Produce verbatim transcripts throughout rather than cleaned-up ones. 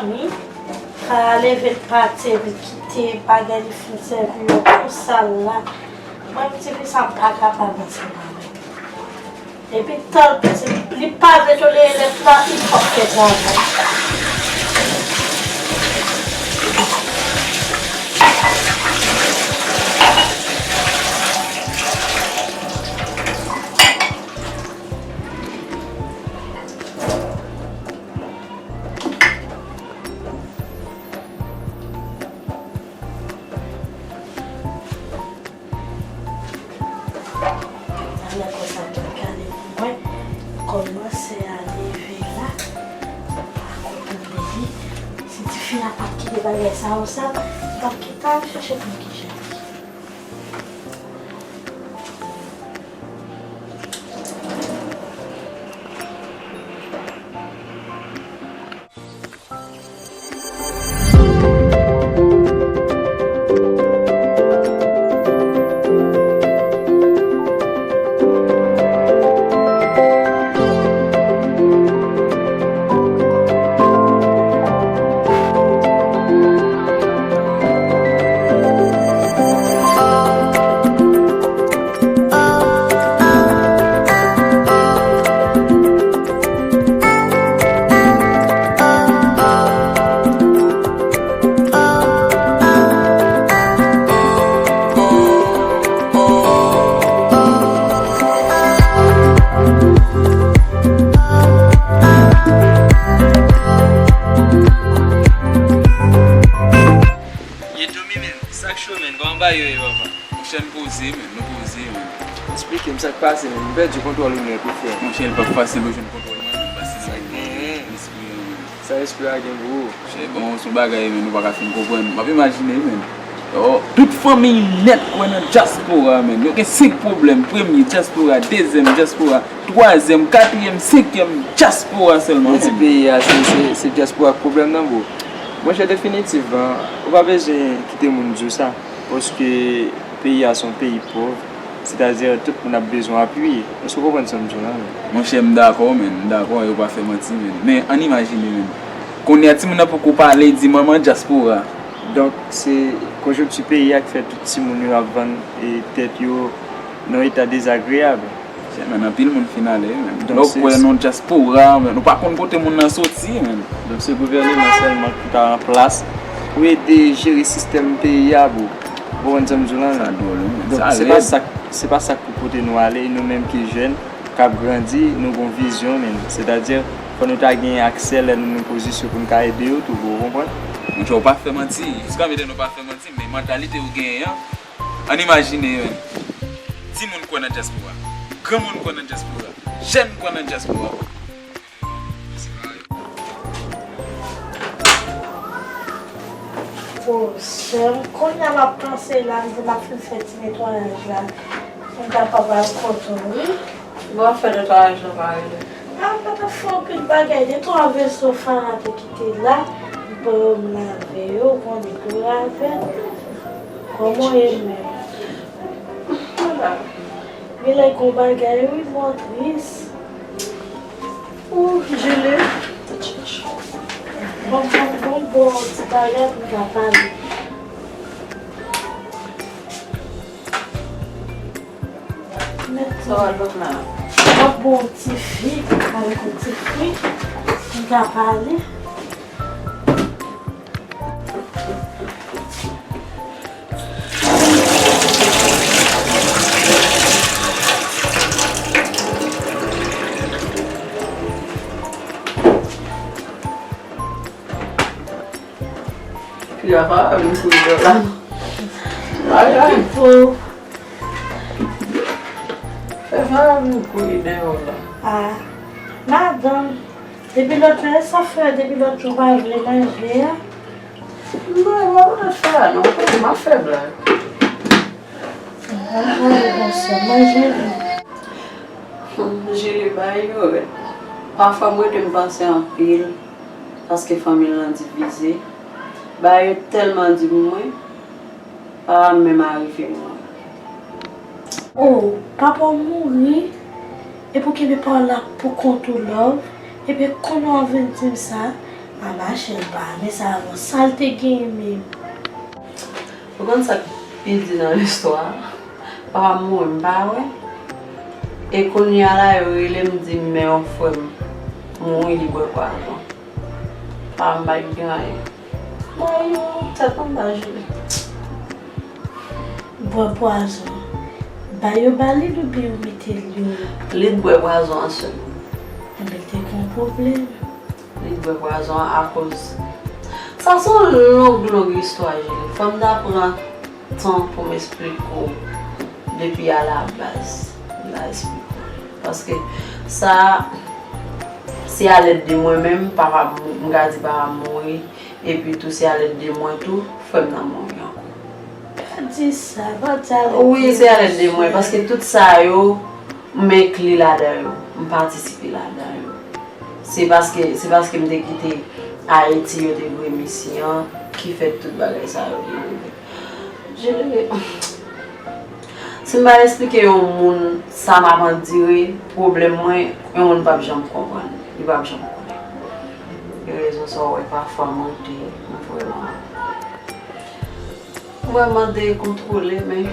Wi. Kara leve l pati epi l kite bagay li fin sèvi yo konsa la. Mwen, m di, fi sa, m pa kapab ansanm avè l. Epi tan l pase, li pa vle tolere lèt la, li p ap fè travay. Talè konsa, tout kale pou mwen. Kòm mansè a leve la, m pa kontan de li. Si tifi a pa t kite bagay sa yo sal, m t ap kite al chèche pou m kijan. Ye Domi menm, sa k cho menm, kòman bagay yo ye papa? Monchè, n poze menm, nou poze menm. Eksplike m sa k pase menm, m pèdi kontwòl ou nèt ou frè. Monchè, li p ap fasil pou jwenn kontwòl mwen menm, paske sa genyen? Lespri an menm. Sa lespri a gen pou ou? Monchè, bon, se yon bagay menm nou pa ka fin konprann. M ap imajine menm. Yo, tout fanmi nèt kwè nan dyaspora menm. Yo gen senk pwoblèm, premye dyaspora, dezyèm dyaspora, twazyèm, katriyèm, senkyèm, dyaspora sèlman menm. Yo di peyi a se, se, se dyaspora k pwoblèm nan bro. Monchè, definitivman, ou pa bezwen kite moun di w sa, paske peyi a se yon peyi pòv, sètadi tout moun ap bezwen apiye. Èske w konprann sa m di w la menm? Monchè, m dakò menm, m dakò, yo pa fè manti menm. Men ann imajine menm. Kounye a timoun nan poko pale, di manman dyaspora. Donk, se konjonkti peyi a k fè tout timoun yo ap vann, e, tèt yo nan yon eta dezagreyab. Monchè, men anpil moun fin ale, men. Donk, lè w kwè nan dyaspora, men, nou pa konn kote moun nan soti, men. Donk, se gouvèneman sèlman ki ka an plas pou ede jere sistèm peyi a, bro. Ou konprann sa m di w la, men? Sa dwòl, wi, men. Donk, se pa sa, se pa sa k pou pote nou ale, e nou menm ki jèn, k ap grandi, nou gon vizyon, men. Sètadi, fò nou ta gen aksè lè nou nan pozisyon pou n ka ede yo tou, bro, ou konprann? Monchè, ou pa fè manti. Jiska prezan nou pa fè manti, men mantalite ou genyen an, ann imajine, men. Timoun kwè nan dyaspora. Granmoun kwè nan dyaspora. Jèn kwè nan dyaspora. O, sè m, kounye a m ap panse la, m di m ap fin fè ti netwayaj la. M kapab al kote w, wi. Bon, fè netwayaj la pa rele. A, m pa t ap fè anpil bagay. De twa veso Fara te kite la, m pran yo, m lave yo, bon, m tou lave. Kòman w ye menm? Genlè gon bagay wi, mwen tris. Ou, Julie. Bon, bon, bon, bon, ti bagay pou n ka pale. Sa w ap fè la? M ap bon ti fi, avèk yon ti fwi, pou n ka pale. Fi a pa vle m kouri dèyè w la non. Bagay. Fè pa vle m kouri dèyè w la. Ah, madanm. Depi lòt jou, e sa fè depi lòt jou w pa vle manje a? Non, e pa poutèt fè a non, m ap fè blag. Manje, bonsè, manje. Hmm, Julie, bagay yo rèd. Pafwa m rete m panse anpil, paske fanmi l lan divize. Bagay yo tèlman di pou mwen, pa menm arive mwen. Oh, papa w mouri, epi w kenbe pawòl la pou kont ou, love. Epi kounye a w vin di m sa, A machè, m pa renmen sa non, sa l te genyen menm? Ou konn sa k pi di nan istwa a? Papa m mouri, m pa wè. E kounye a la, yo rele m, di m men yon frè m mouri, li bwè pwazon. Papa m pa t gen anyen. Mwen, yo, tèt mwen ba Jili. Bwè pwazon. Ba yo ba li l oubyen yo mete l yo? Li t bwè pwazon an sèlman. Enben, l te gen yon pwoblèm. Li t bwè pwazon an akoz. Sa se yon long, long istwa, Jili. Fò m ta pran tan pou m esplike w depi a la baz. M ta esplike w. Paske sa, se a lèt de mwen menm, papa m, m ka di papa m mouri. Epi tou, se a lèt de mwen tou, frè m nan mouri ankò. Pa di sa, pa di sa. Wi, se a lèt de mwen, paske tout sa yo, m enkli ladan yo, m patisipe ladan yo. Se paske, se paske m te kite Ayiti, yo te voye m isi an, ki fè tout bagay sa yo te rive. Jere. Si m pa esplike yon moun sa m ap andire, pwoblèm mwen, yon moun p ap janm konprann. Li p ap janm konnen. E rezon sa w wè pafwa m rete, m vrèman, m vrèman dekontwole, men,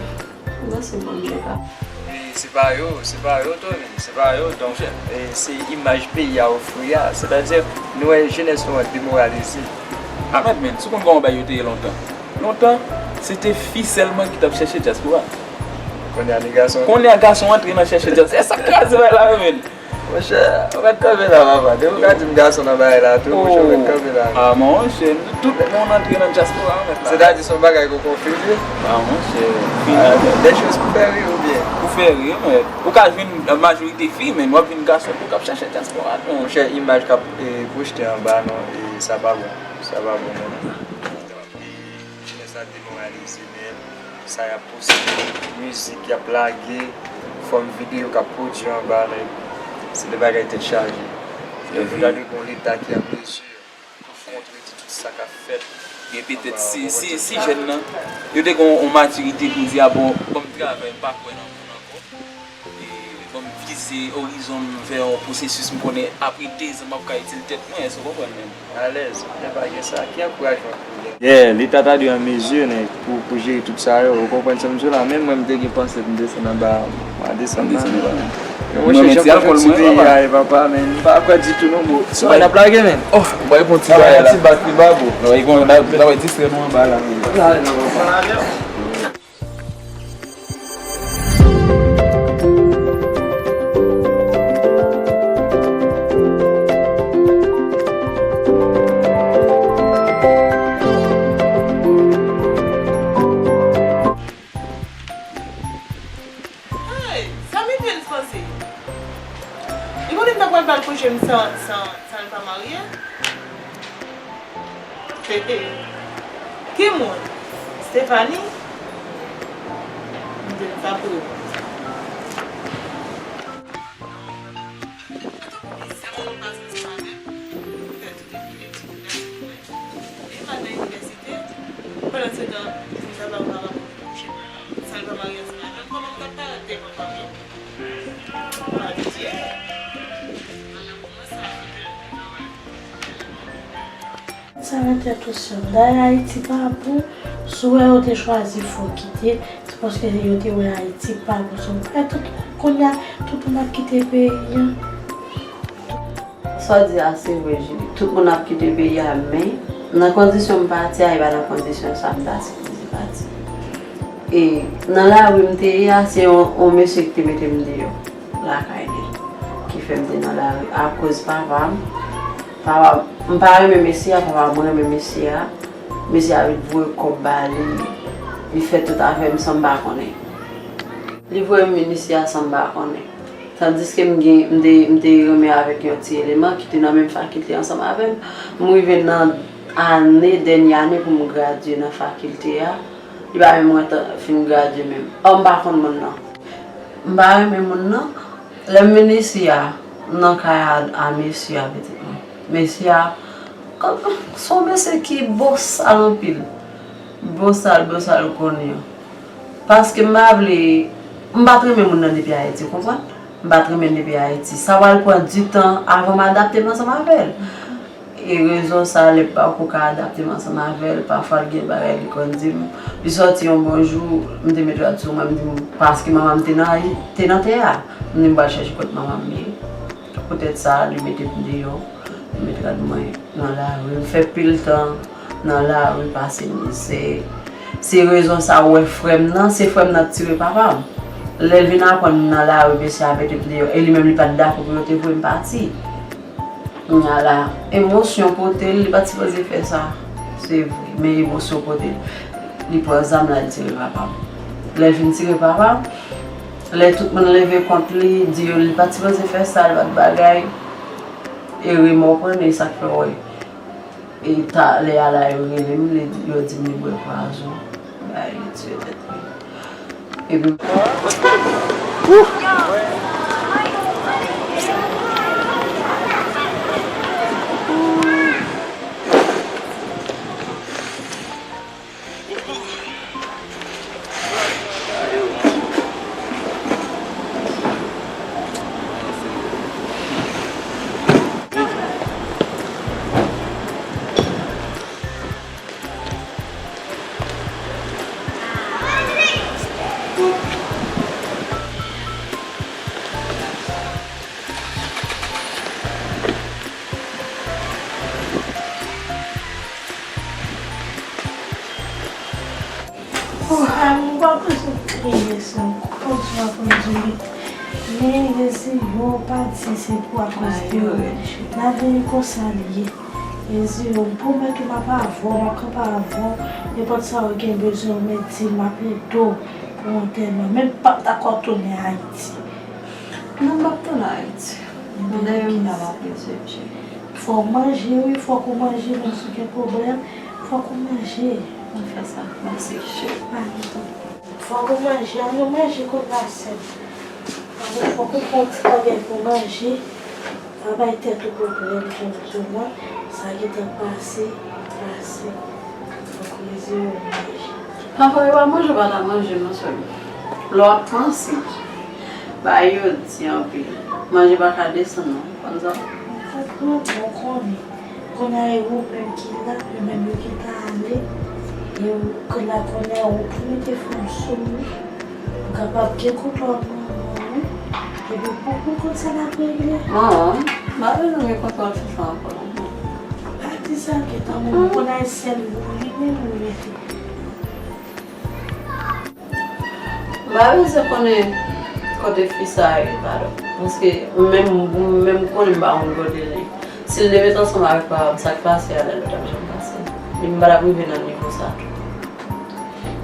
men se Bondye k ap. E se pa yo, se pa yo, Tony, se pa yo. Donk, e se imaj peyi a ofri a. Sètadi, nou wè jenès nou an demoralize. A mèt, men, si w konn kòman bagay yo te ye lontan. Lontan, se te fi sèlman ki t ap chèche dyaspora. Kounye a, ni gason. Kounye a, gason antre nan chèche dyaspora. E sa k kraze bagay la yo, men. Monchè, ou mèt kanpe la, papa. Depi w ka di m gason nan bagay la tou, monchè, ou mèt kanpe la. A, monchè, tout moun antre nan dyaspora, mèt la. Sètadi, se yon bagay ke w konfize? A, monchè, fini. Des choses pou fè ri, oubyen? Pou fè ri, men. Ou ka jwenn majorite fi, men w ap jwenn gason tou k ap chèche dyaspora, men. Monchè, imaj k ap, e, pwojte anba nou, e sa pa bon. Sa pa bon, non. Jenès la demoralize nèt, sa y ap poste, mizik y ap lage, fòm videyo k ap pwodui anba, nèg, se de bagay tèt chaje. Donk, nou ta dwe gen yon Leta ki an mezi pou kontredwi tout sa k ap fèt. Gen petèt si, si, si jèn nan, yo te gen yon matirite pou di, a bon, ban m travay, m pa kwè nan moun ankò. E, ban m vize orizon m vè yon pwosesis m konnen apre dezan m ap ka itil tèt mwen, èske w konprann, menm? Alèz, lè pa gen sa, ki ankourajman pou gen? Yeah, Leta ta dwe an mezi, nèg, pou, pou jere tout sa yo. Ou konprann sa m di w la? Menm mwen, m te gen panse pou m desann anba, m a desann nan. Men monchè, jan pou jwenn ti peyi a ye, papa, men m pa kwè ditou non, bro. Son n ap lage, men. Oh, m bay bon ti bagay la. Ti bak li ba, bro. Nan wè distrè nou anba la, men. Lale non, papa. Hey, sa Miguel panse? Li konnen m ta pral ba l kouje m san, san, san l pa marye? Ki moun? Stephanie? M te sa pou yo. Pandansetan, moun sa pa kapab kouje m san l pa marye ansanm avè m. Kòman m t ap parèt devan fanmi m? Sa mete tou sèl. Dayè Ayiti pa bon, si w wè yo te chwazi fè w kite, se paske yo te wè Ayiti pa bon. So, e tout, kounye a, tout moun ap kite peyi an. Sa w di a se vre, Jili. Tout moun ap kite peyi a, men nan kondisyon m pati a, e pa nan kondisyon sa m ta sipoze pati. E nan lari m te ye a, se yon, yon mesye ki te mete m deyò lakay li, ki fè m te nan lari akoz papa m. Papa m, m pa renmen mesye a, papa m renmen mesye a. Mesye a vin voye kòb ba li, li fè tout afè m san m pa konnen. Li voye m vin isi a san m pa konnen. Tandiske m gen, m te, m te renmen avèk yon ti eleman ki te nan menm fakilte ansanm avè m. M rive nan ane, dènye ane pou m gradye nan fakilte a. Li pa menm wè tan fin gradye menm. Ò, m pa konn moun nan. M pa renmen moun nan. Lè m vin isi a, m nan kay a, a mesye a, pitit mwen. Mesye a, se yon mesye ki bosal anpil. Bosal, bosal kounye a. Paske m pa vle, m pa t renmen moun nan depi Ayiti, ou konprann? M pa t renmen l depi Ayiti. Sa pral pran ditan avan m adapte m ansanm avè l. E rezon sa, lè papa w poko ka adapte m ansanm avè l, pafwa l gen bagay li konn di m. Li sòti yon bon jou, m te met rad sou mwen, m di m, paske manman m te nan, te nan tè a. M di m pral chèche kot manman m ye. Poutèt sa, li mete m deyò, li met rad mwen nan lari. M fè pil tan nan lari, pase mizè. Se rezon sa w wè frè m nan, se frè m nan k tire papa m. Lè l vin aprann m nan lari, mesye a mete m deyò, e li menm li pa t dakò pou yo te voye m pati. Kounye a la, emosyon pote l, li pa t sipoze fè sa. Se vre, men emosyon pote l. Li pran zam la, li tire papa m. Lè l fin tire papa m, lè tout moun leve kont li, di yo li pa t sipoze fè sa, li pa t bagay. E remò pran l, e sa k fè w wè. E ta, lè a la, yo rele m, li, yo di m li bwè pwazon. Bay, li tiye tèt li. Epi Ou pa bezwen kriye, sè m. Kontinye ap andiye. Men Jezi, yo pa di se pou akoz de ou. Lavi konsa l ye. Jezi, m pwomèt ou m ap avè w, m ap kanpe avè w. Nenpòt sa ou gen bezwen, ou mèt di m, m ap ede w pou antèman. Men m p ap dakò tounen Ayiti. Non, m p ap tounen Ayiti. Mande yon kina m ap bezwen, Dye. Fò w manje, wi, fòk ou manje, menm si w gen pwoblèm, fòk ou manje. Mwen fè sa. Mèsi, cheri. Pa gen pwoblèm. Fòk ou manje, ann nou manje kounye a, sè m. Fòk ou pran ti bagay pou manje. Pa bay tèt ou pwoblèm, tonton mwen. Sa gentan pase, pase. Fòk ou manje. Anfen, yo pa manje, yo pa ta manje, non, sè m. Lè w ap panse, bagay yo di anpil. Manje pa ka desann, non. Konn sa? Mwen konprann, mwen konnen. Kounye a, e ou menm ki la, yo menm yo ki ta ale. E ou ki la kounye a, ou ki mete fanm sou ou. Ou kapab gen kontwòl manman ou. Epi pou, pou konn sa n ap regle. Manman, m pa bezwen gen kontwòl sou sa ankò, non. Pa di sa, gentan, manman, kounye a, e sèl ou, li menm ou rete. M pa bezwen konnen kote fi sa a ye, padon. Paske menm, menm konnen m pa konn kote l ye. Si l te met ansanm avèk papa m, sa k pase a la, l pa t ap janm pase. Li m pa t ap rive nan nivo sa tou.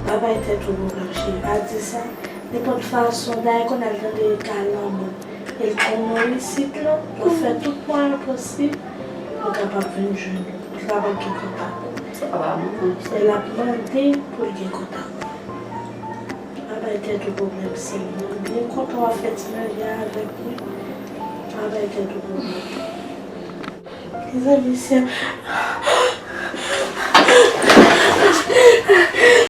Pa bay tèt ou pwoblèm, cheri. Pa di sa. Nenpòt fason, dayè kounye a l tande kalanbou. E l konnen w isit la, l ap fè tout mwayen posib pou l kapab vin jwenn ou. Li kapab gen kontak ou. Sa pa bon. E l ap mande pou l gen kontak ou. Pa bay tèt ou pwoblèm, sè m. M byen kontan w ap fè ti manje a avèk mwen. Pa bay tèt ou pwoblèm. Mezanmi, sè m.